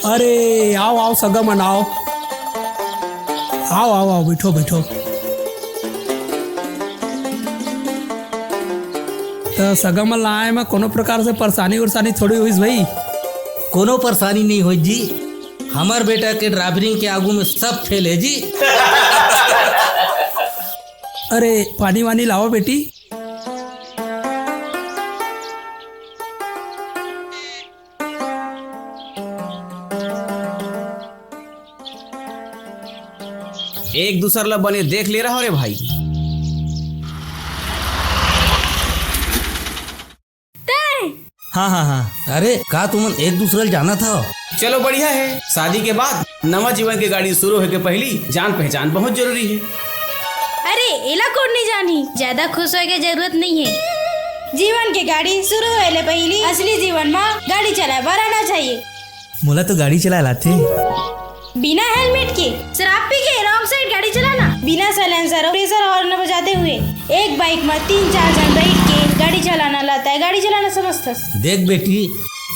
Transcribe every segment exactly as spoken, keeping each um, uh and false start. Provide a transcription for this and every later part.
अरे, आओ, आओ, सगा मन, आओ। आओ, आओ, आओ, बैठो, बैठो। त सगा मन ला आए म कोनो प्रकार से परेशानी उरेशानी थोड़ी होइस भाई? कोनो परेशानी नहीं होइस जी, हमर बेटा के ड्राइवरिंग के आगू में सब फेल है जी। अरे, पानी वानी लाओ बेटी। एक दूसर ला बने देख ले रहो रे भाई। तय। हाँ, हाँ, हाँ। अरे, का तुमन एक दूसरे ला जानत हव? चलो, बढ़िया है। शादी के बाद नवा जीवन के गाड़ी शुरू होए के पहली जान पहचान बहुत जरूरी है। अरे, एला कोन नहीं जानी, ज्यादा खुश होए के जरूरत नहीं है। जीवन के गाड़ी शुरू होए ले पहली असली जीवन मा गाड़ी चलाए बर आना चाहिए। मोला तो गाड़ी चलाए लाथे। बिना हेलमेट के, शराब पी के रॉन्ग साइड गाड़ी चलाना, बिना साइलेंसर और प्रेशर हॉर्न बजाते हुए एक बाइक में तीन चार जन बैठ के गाड़ी चलाना लाता है, गाड़ी चलाना समझता। देख बेटी,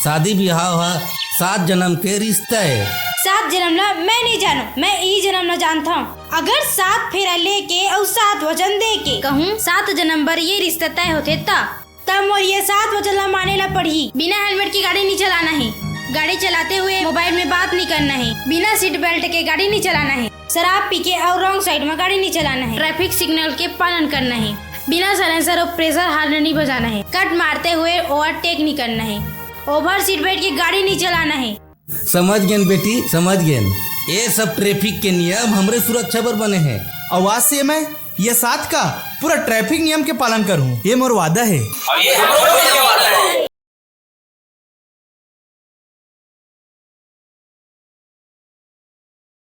शादी बिहाव हा सात जन्म के रिश्ता है। सात जन्म ला मैं नहीं जानों, मैं ई जन्म ला जानता हूँ। अगर सात फेरा लेके और सात वचन दे के कहूँ सात जन्म बर ये रिश्ता तय होथे ता तब मोर ये सात वचन ला माने ला पड़ही। बिना हेलमेट के गाड़ी नहीं चलाना है, गाड़ी चलाते हुए मोबाइल में बात नहीं करना है, बिना सीट बेल्ट के गाड़ी नहीं चलाना है, शराब पी के और रॉन्ग साइड में गाड़ी नहीं चलाना है, ट्रैफिक सिग्नल के पालन करना है, बिना साइलेंसर और प्रेशर हार्न नहीं बजाना है, कट मारते हुए ओवरटेक नहीं करना है, ओवर सीट बैठ के गाड़ी नहीं चलाना है। समझ गेन बेटी, समझ गेन। ये सब ट्रैफिक के नियम हमरे सुरक्षा बर बने हैं। और आज से मैं ये सात का पूरा ट्रैफिक नियम के पालन करूँ, ये मोर वादा है।